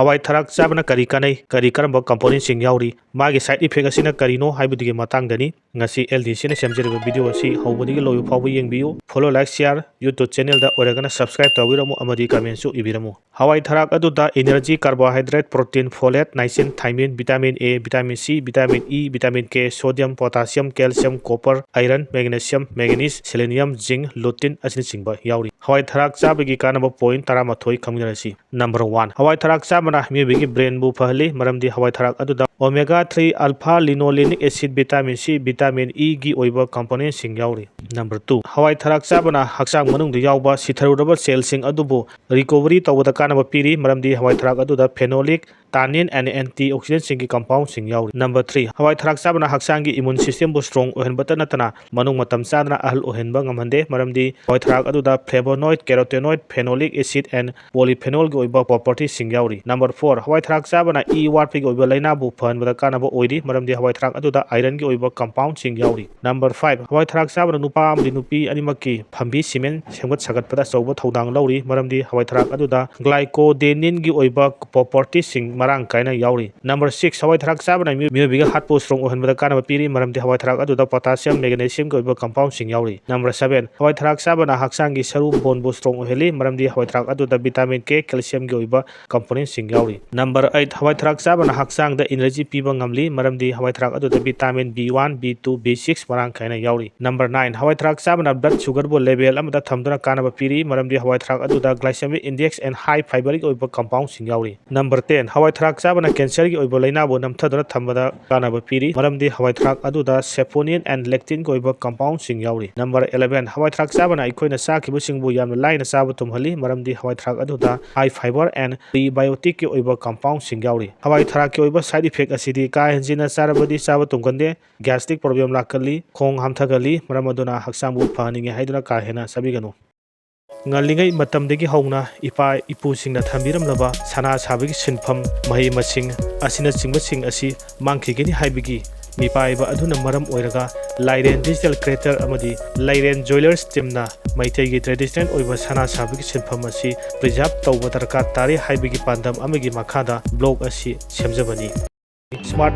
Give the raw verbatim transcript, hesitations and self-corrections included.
ꯍꯋꯥꯏ ꯊꯔꯥꯛ ꯆꯥꯕꯅ ꯀꯔꯤ ꯀꯥꯟꯅꯩ, ꯀꯔꯤ ꯀꯔꯝꯕ componentꯁꯤꯡ ꯌꯥꯎꯔꯤ, ꯃꯥꯒꯤ side effect ꯑꯁꯤꯅ ꯀꯔꯤꯅꯣ ꯍꯥꯏꯕꯗꯨꯒꯤ ꯃꯇꯥꯡꯗꯅꯤ ꯉꯁꯤ L D Cꯅ ꯁꯦꯝꯖꯔꯤꯕ video ꯑꯁꯤ ꯍꯧꯕꯗꯒꯤ ꯂꯣꯏꯕ ꯐꯥꯎꯕ ꯌꯦꯡꯕꯤꯌꯨ꯫ Follow, like, share, YouTube channelꯗ ꯑꯣꯏꯔꯒꯅ subscribe ꯇꯧꯕꯤꯔꯝꯃꯨ ꯑꯃꯗꯤ commentꯁꯨ ꯏꯕꯤꯔꯝꯃꯨ꯫ ꯍꯋꯥꯏ ꯊꯔꯥꯛ ꯑꯗꯨꯗ energy, carbohydrate, protein, folate, niacin, thiamine, vitamin A, vitamin C, vitamin E, vitamin K, sodium, potassium, calcium, copper, iron, magnesium, manganese, selenium, zinc, lutein ꯑꯁꯤꯅꯆꯤꯡꯕ ꯌꯥꯎꯔꯤ꯫ ꯍꯋꯥꯏ ꯊꯔꯥꯛ ꯆꯥꯕꯒꯤ ꯀꯥꯟꯅꯕ point ꯇꯔꯥꯃꯥꯊꯣꯏ ꯈꯪꯃꯤꯟꯅꯔꯁꯤ꯫ Number one, ꯍꯋꯥꯏ ꯊꯔꯥꯛ ꯆꯥꯕꯅ ꯃꯤꯑꯣꯏꯕꯒꯤ brainꯕꯨ ꯐꯍꯜꯂꯤ, ꯃꯔꯝꯗꯤ ꯍꯋꯥꯏ ꯊꯔꯥꯛ ꯑꯗꯨꯗ omega three alpha linolenic acid, vitamin C, vitamin Eꯒꯤ ꯑꯣꯏꯕ componentꯁꯤꯡ ꯌꯥꯎꯔꯤ꯫ Number two, ꯍꯋꯥꯏ ꯊꯔꯥꯛ ꯆꯥꯕꯅ ꯍꯛꯆꯥꯡ ꯃꯅꯨꯡꯗ ꯌꯥꯎꯕ ꯁꯤꯊꯔꯨꯔꯕ cellꯁꯤꯡ ꯑꯗꯨꯕꯨ recovery ꯇꯧꯕꯗ ꯀꯥꯟꯅꯕ ꯄꯤꯔꯤ, ꯃꯔꯝꯗꯤ ꯍꯋꯥꯏ ꯊꯔꯥꯛ ꯑꯗꯨꯗ phenolic, tannin and antioxidantꯁꯤꯡꯒꯤ compoundꯁꯤꯡ ꯌꯥꯎꯔꯤ꯫ Number three, ꯍꯋꯥꯏ ꯊꯔꯥꯛ ꯆꯥꯕꯅ ꯍꯛꯆꯥꯡꯒꯤ immune systemꯕꯨ strong ꯑꯣꯏꯍꯟꯕꯇ ꯅꯠꯇꯅ ꯃꯅꯨꯡ ꯃꯇꯝ ꯆꯥꯗꯅ ꯑꯍꯜ ꯑꯣꯏꯍꯟꯕ ꯉꯝꯍꯟꯗꯦ, ꯃꯔꯝꯗꯤ ꯍꯋꯥꯏ ꯊꯔꯥꯛ ꯑꯗꯨꯗ flavonoid, carotenoid, phenolic acid and polyphenolꯒꯤ ꯑꯣꯏꯕ propertyꯁꯤꯡ ꯌꯥꯎꯔꯤ꯫ Number four, ꯍꯋꯥꯏ ꯊꯔꯥꯛ ꯆꯥꯕꯅ ꯏ ꯋꯥꯠꯄꯒꯤ ꯑꯣꯏꯕ ꯂꯥꯏꯅꯥꯕꯨ ꯐꯍꯟꯕꯗ ꯀꯥꯟꯅꯕ ꯑꯣꯏꯔꯤ, ꯃꯔꯝꯗꯤ ꯍꯋꯥꯏ ꯊꯔꯥꯛ ꯑꯗꯨꯗ ironꯒꯤ ꯑꯣꯏꯕ compoundꯁꯤꯡ ꯌꯥꯎꯔꯤ꯫ Number five, ꯍꯋꯥꯏ ꯊꯔꯥꯛ ꯆꯥꯕꯅ ꯅꯨꯄꯥ ꯑꯃꯗꯤ ꯅꯨꯄꯤ ꯑꯅꯤꯃꯛꯀꯤ ꯐꯝꯕꯤ semen ꯁꯦꯝꯒꯠ ꯁꯥꯒꯠꯄꯗ ꯑꯆꯧꯕ ꯊꯧꯗꯥꯡ ꯂꯧꯔꯤ, ꯃꯔꯝꯗꯤ ꯍꯋꯥꯏ ꯊꯔꯥꯛ ꯑꯗꯨꯗ glycodenninꯒꯤ ꯑꯣꯏꯕ propertyꯁꯤꯡ ꯃꯔꯥꯡ ꯀꯥꯏꯅ ꯌꯥꯎꯔꯤ꯫ Number six, ꯍꯋꯥꯏ ꯊꯔꯥꯛ ꯆꯥꯕꯅ ꯃꯤꯑꯣ-, ꯃꯤꯑꯣꯏꯕꯒꯤ heartꯄꯨ strong ꯑꯣꯏꯍꯟꯕꯗ ꯀꯥꯟꯅꯕ ꯄꯤꯔꯤ, ꯃꯔꯝꯗꯤ ꯍꯋꯥꯏ ꯊꯔꯥꯛ ꯑꯗꯨꯗ potassium, magnesiumꯒꯤ ꯑꯣꯏꯕ compoundꯁꯤꯡ ꯌꯥꯎꯔꯤ꯫ Number seven, ꯍꯋꯥꯏ ꯊꯔꯥꯛ ꯆꯥꯕꯅ ꯍꯛꯆꯥꯡꯒꯤ ꯁꯔꯨ boneꯕꯨ strong ꯑꯣꯏꯍꯜꯂꯤ, ꯃꯔꯝꯗꯤ ꯍꯋꯥꯏ ꯊꯔꯥꯛ ꯑꯗꯨꯗ vitamin K, calciumꯒꯤ ꯑꯣꯏꯕ componentꯁꯤꯡ ꯌꯥꯎꯔꯤ꯫ Number eight, ꯍꯋꯥꯏ ꯊꯔꯥꯛ ꯆꯥꯕꯅ ꯍꯛꯆꯥꯡꯗ energy ꯄꯤꯕ ꯉꯝꯂꯤ, ꯃꯔꯝꯗꯤ ꯍꯋꯥꯏ ꯊꯔꯥꯛ ꯑꯗꯨꯗ vitamin B one, B two, B six ꯃꯔꯥꯡ ꯀꯥꯏꯅ ꯌꯥꯎꯔꯤ꯫ Number nine, ꯍꯋꯥꯏ ꯊꯔꯥꯛ ꯆꯥꯕꯅ blood sugarꯕꯨ level ꯑꯃꯗ ꯊꯝꯗꯨꯅ ꯀꯥꯟꯅꯕ ꯄꯤꯔꯤ, ꯃꯔꯝꯗꯤ ꯍꯋꯥꯏ ꯊꯔꯥꯛ ꯑꯗꯨꯗ glycemic index and high fiberꯒꯤ ꯑꯣꯏꯕ compoundꯁꯤꯡ ꯌꯥꯎꯔꯤ꯫ Number ten, ꯍꯋꯥꯏ ꯊꯔꯥꯛ ꯆꯥꯕꯅ cancerꯒꯤ ꯑꯣꯏꯕ ꯂꯥꯏꯅꯥꯕꯨ ꯅꯝꯊꯗꯨꯅ ꯊꯝꯕꯗ ꯀꯥꯟꯅꯕ ꯄꯤꯔꯤ, ꯃꯔꯝꯗꯤ ꯍꯋꯥꯏ ꯊꯔꯥꯛ ꯑꯗꯨꯗ saponin and lectinꯒꯤ ꯑꯣꯏꯕ compoundꯁꯤꯡ ꯌꯥꯎꯔꯤ꯫ Number eleven, ꯍꯋꯥꯏ ꯊꯔꯥꯛ ꯆꯥꯕꯅ ꯑꯩꯈꯣꯏꯅ ꯆꯥꯈꯤꯕꯁꯤꯡꯕꯨ ꯌꯥꯝꯅ ꯂꯥꯏꯅ ꯆꯥꯕ ꯇꯨꯝꯍꯜꯂꯤ, ꯃꯔꯝꯗꯤ ꯍꯋꯥꯏ ꯊꯔꯥꯛ ꯑꯗꯨꯗ high fiber and prebioticꯀꯤ ꯑꯣꯏꯕ compoundꯁꯤꯡ ꯌꯥꯎꯔꯤ꯫ ꯍꯋꯥꯏ ꯊꯔꯥꯛꯀꯤ ꯑꯣꯏꯕ side effect ꯑꯁꯤꯗꯤ ꯀꯥ ꯍꯦꯟꯖꯤꯟꯅ ꯆꯥꯔꯕꯗꯤ ꯆꯥꯕ ꯇꯨꯝꯒꯟꯗꯦ, gastric problem ꯂꯥꯛꯀꯜꯂꯤ, ꯈꯣꯡ ꯍꯥꯝꯊꯒꯜꯂꯤ, ꯃꯔꯝ ꯑꯗꯨꯅ ꯍꯛꯆꯥꯡꯕꯨ ꯐꯍꯟꯅꯤꯡꯉꯦ ꯍꯥꯏꯗꯨꯅ ꯀꯥ ꯍꯦꯟꯅ ꯆꯥꯕꯤꯒꯅꯨ꯫ ꯉꯜꯂꯤꯉꯩ ꯃꯇꯝꯗꯒꯤ ꯍꯧꯅ ꯏꯄꯥ ꯏꯄꯨꯁꯤꯡꯅ ꯊꯝꯕꯤꯔꯝꯂꯕ ꯁꯅꯥ ꯁꯥꯕꯒꯤ ꯁꯤꯟꯐꯝ, ꯃꯍꯩ ꯃꯁꯤꯡ ꯑꯁꯤꯅꯆꯤꯡꯕꯁꯤꯡ ꯑꯁꯤ ꯃꯥꯡꯈꯤꯒꯅꯤ ꯍꯥꯏꯕꯒꯤ ꯃꯤꯄꯥꯏꯕ ꯑꯗꯨꯅ ꯃꯔꯝ ꯑꯣꯏꯔꯒ ꯂꯥꯏꯔꯦꯟ Digital Creator ꯑꯃꯗꯤ ꯂꯥꯏꯔꯦꯟ Jewellers teamꯅ ꯃꯩꯇꯩꯒꯤ traditional ꯑꯣꯏꯕ ꯁꯅꯥ ꯁꯥꯕꯒꯤ ꯁꯤꯟꯐꯝ ꯑꯁꯤ preserve ꯇꯧꯕ ꯗꯔꯀꯥꯔ ꯇꯥꯔꯤ ꯍꯥꯏꯕꯒꯤ ꯄꯥꯟꯗꯝ ꯑꯃꯒꯤ ꯃꯈꯥꯗ blog ꯑꯁꯤ ꯁꯦꯝꯖꯕꯅꯤ꯫ Smart